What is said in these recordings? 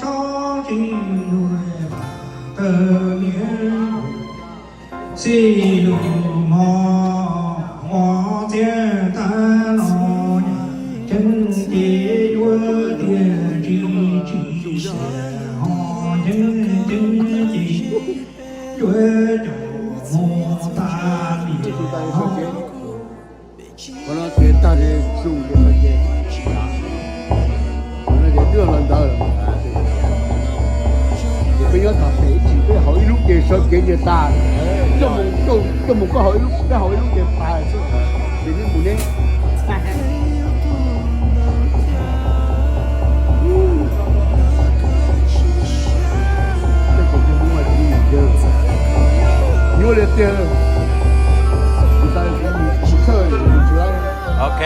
Tsob tsis yuav tawg niam xij lus mog, ua txiaj tag los ceeb ces yuav tiag tsis tsis siam ho ceeb ceeb ces yuav cov mus tag li ho. Ua no ces tag li su li no ces, ua no ces twb los ntawd, ces peb nyob tag pem ib chim peb haus ib lub ces sawv kev nyias tas, coj mus, coj mus koj haus ib lub, peb haus ib lub ces tas xwb, ces neb mus neb. Nyuaj li tiag. Ok,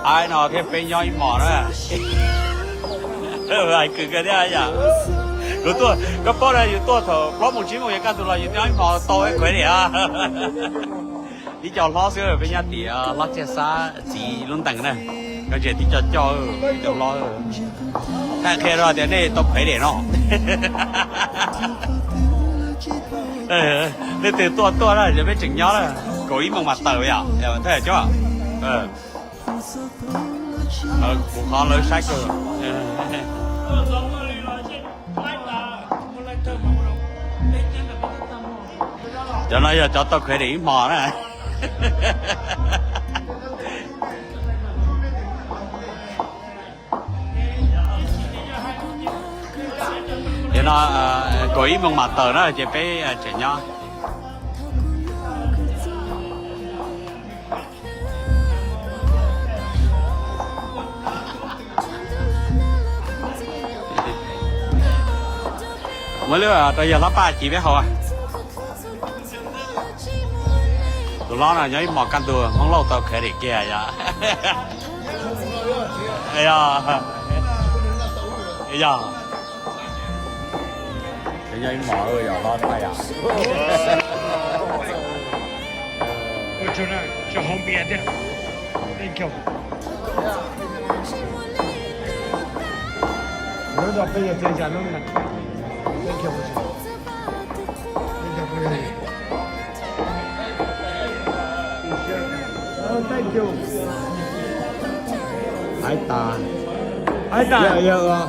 ai no thiab peb nyob ib hmos na. Hais kws kawg thiab yom. Kuv tuaj, koj paub na, yus tuaj thaum plaub moos tsib moos yog kaj ntug los yus nyob ib hmos tau ib khuav li. Tib co hlob xwb, peb nyob tim hlob Txiaj Xab txiv lub ntees na. Koj tsis tib co coj, tib co hlob. Thaij qhia rau tias nej tau khuav li no. Leej twg tuaj tuaj na, yog peb tseem nyob na, kaum ib moos mas tawm yom, thaj cov. Kuv qhov lawv saib kawg. Cov no yog cov tau credit ib hmos na. Cov no kaum ib moos mam tawm na ces peb tseem nyob. Muab lub rau yawg hlob Paj Ci peb haus. Tus hlob no nyob ib hmos kaj ntug Hmoob Lauj tau khev dim kiag yom. Yog, yog. Nyob ib hmos yog hlob Paj yom. Hais tas, hais tas, yog, yog,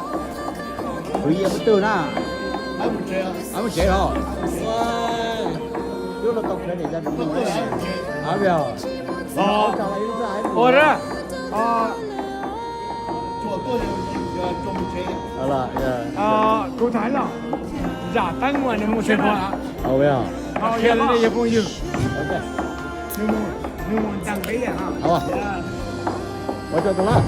kuv yam peb tug na, hais mus tsev os. Lub no tau khev dim, ua, kuv tham los, zam teeb mas nws mus tsev, yog nej yog phooj ywg, nws mus ntees peb lawm. Ua tsaug tus hlob.